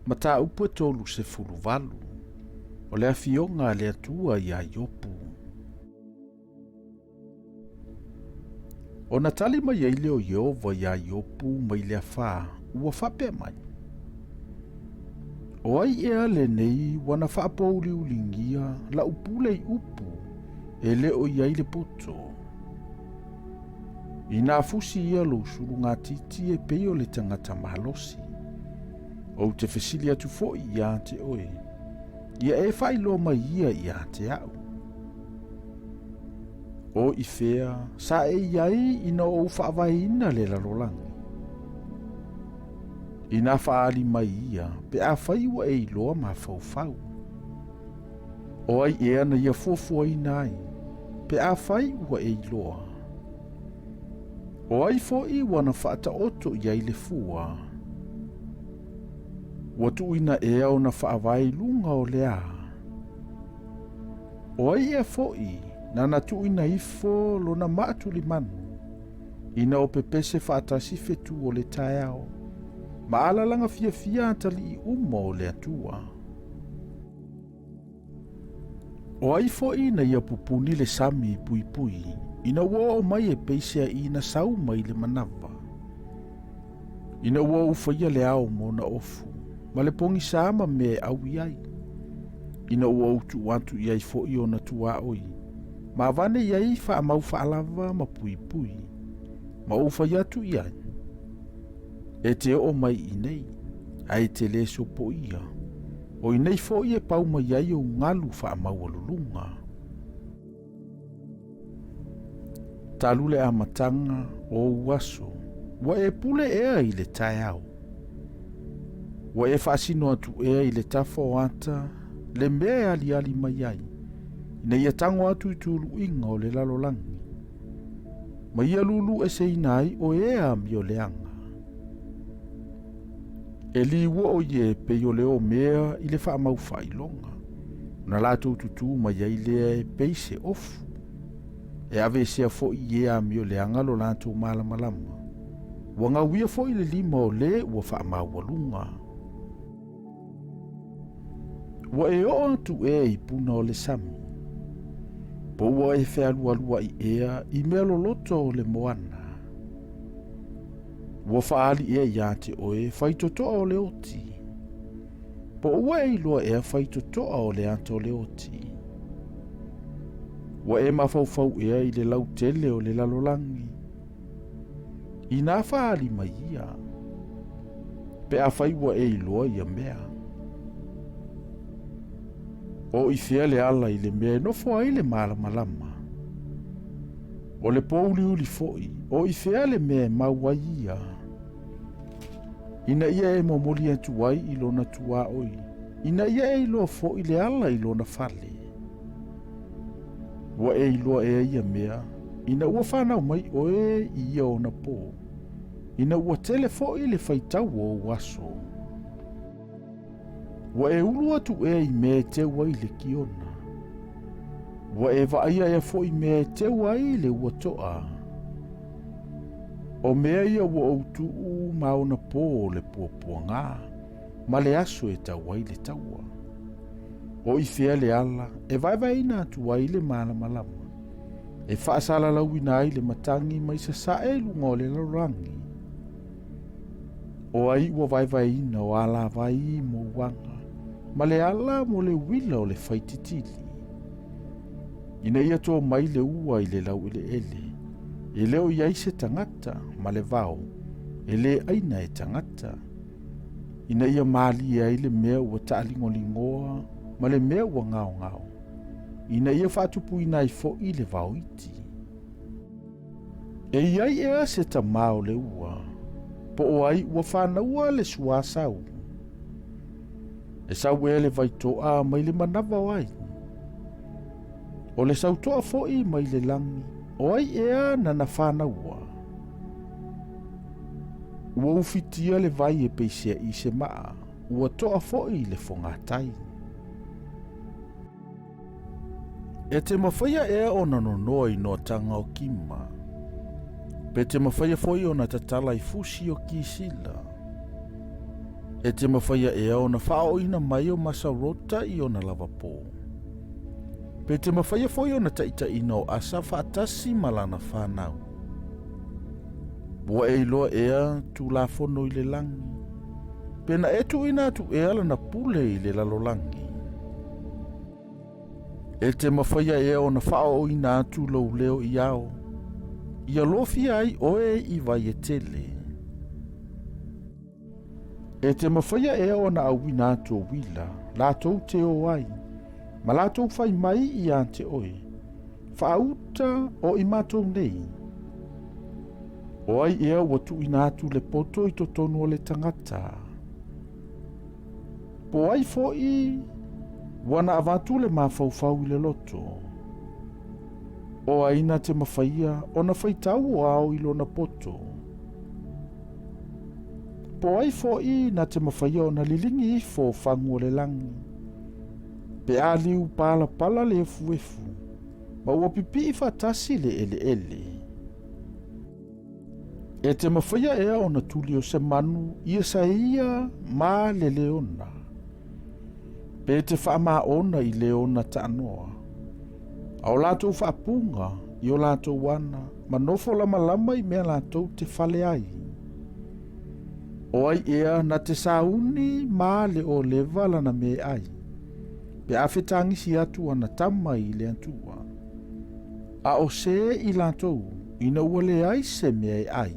Mataupu e 38, o le Afioga a le Atua iā Iopu. Ona tali mai ai lea o Ieova iā Iopu mai le afā, ua faapea mai, O ai ea lenei ua na faapouliuligia lau pule i upu e le o i ai le poto? Inā fusi ia lou sulugatiti e pei o le tagata malosi. Ou te fesili atu foi ia te oe, ia e faailoa mai ia ia te au. O i fea sa e i ai ina ou faavaeina le lalolagi? Inā faaali mai ia pe afai ua e iloa mafaufau. O ai ea na ia fuafuaina ai pe afai ua e iloa? O ai foi ua na faataoto i ai le fua? Ua tuuina ea ona faavae i luga o le a? O ai ea foi nana tuuina ifo lona maa tulimanu ina o pepese faatasi fetu o le taeao ma alalaga fiafia atalii uma o le Atua? O ai foi na ia pupuni le sami puipui ina ua oo mai e peiseaiina sau mai le manava? Ina ua ou faia le ao ma ona ofu, ma le pogisa ma mea e ʻau i ai, ina ua ou tuu atu i ai foi ona tuaoi, ma avane i ai faamau faalava ma puipui, ma ou fai atu i ai, E te oo mai i nei, ae e te lē sopoia, o i nei foi e pau mai ai ou galu faamaualuluga. Talu le amataga o ou aso, ua e pule ea i le taeao. Ua e faasino atu ea i le tafa o ata le mea e aliali mai ai, ina ia tago atu i tuluiga o le lalolagi, ma ia lulueseina ai oe e amioleaga. E liua ʻo ia e pei o le omea i le faamau faailoga, ona latou tutū mai ai lea e pei se ofu. E aveesea foi i e amioleaga lo latou malamalama. Ua gauia foi le lima o le ua faamaualuga. Ua e oo atu ea i puna o le sami, po ua e fealualuaʻi ea i mea loloto o le moana. Ua faaali ea iā te oe faitotoa o le oti, po ua e iloa ea faitotoa o le ata o le oti. Ua e mafaufau ea i le lautele o le lalolagi, inā faaali mai ia, pe afai ua e iloa ia mea. O i fea le ala i le mea e nofo ai le malamalama? O le pōuliuli foi, o i fea le mea e mau ai ia? Ina ia e momoli atu ai i lona tuaoi, ina ia e iloa foi le ala i lona fale. Ua e iloa ea ia mea, ina ua fanau mai oe i ia ona pō, ina ua tele foi le faitau o ou aso. Ua e ulu atu ea i mea e teu ai le kiona. Ua e vaaia ea foi mea e teu ai le ua toa. O mea ia ua ou tuu ma ona pō o le puapuagā, ma le aso e tau ai le taua. O i fea le ala e vaevaeina atu ai le malamalama, e faasalalauina ai le matagi mai sasae i luga o le lalolagi. O ai ua vaevaeina o alavai mo uaga, ma le ala mo le uila o le faititili. Ina ia tō mai le ua i le laueleele, e le o i ai se tagata ma le vao e le ʻaina e tagata, ina ia mālie ai le mea ua taaligoligoa ma le mea ua gaogao, ina ia faatupuina ai foi le vao iti. E i ai ea se tamā o le ua, po o ai ua fanaua le suasau? E sau ea le vaitoa mai le manava o ai? O le sautoa foi mai le lagi, o ai ea nana fanaua? Ua ufitia le vai e peiseai se maa, ua toa foi le fogatai. E te mafaia ea ona nonoa i noataga o Kima, pe te mafaia foi ona tatala i fusi o Kisila. E te mafaia ea ona faaooina mai o Masarota i ona lavapō? Pe te mafaia foi ona taitaiina o Asa faatasi ma lana fanau? Ua e iloa ea Tulafono i le lagi? Pe na e tuuina atu ea lana pule i le lalolagi? E te mafaia ea ona faaooina atu lou leo i ao, ia lofia ai oe i vai e tele? E te mafaia ea ona auina atu o uila, latou te o ai, ma latou fai mai ia te oe, Faauta o i matou nei. O ai ea ua tuuina atu le poto i totonu o le tagata? Po ai foi ua na avatu le mafaufau i le loto? O ai na te mafaia ona faitau o ao i lona poto? Po ai foi na te mafaia ona liligi ifo o fagu o le lagi? Pe a liu palapala le efuefu, ma ua pipii faatasi le eleele. E te mafaia ea ona tuli o se manu ia saia ma le leona, pe te faamaona i leona taanoa, a o latou faapuga i o latou ana ma nofo lamalama i mea latou te fale ai. O ai ea na te sauni ma le oleva lana mea ai, pe a fetagisi atu ana tama i le Atua. A o se i latou, ina ua leai se mea e ai.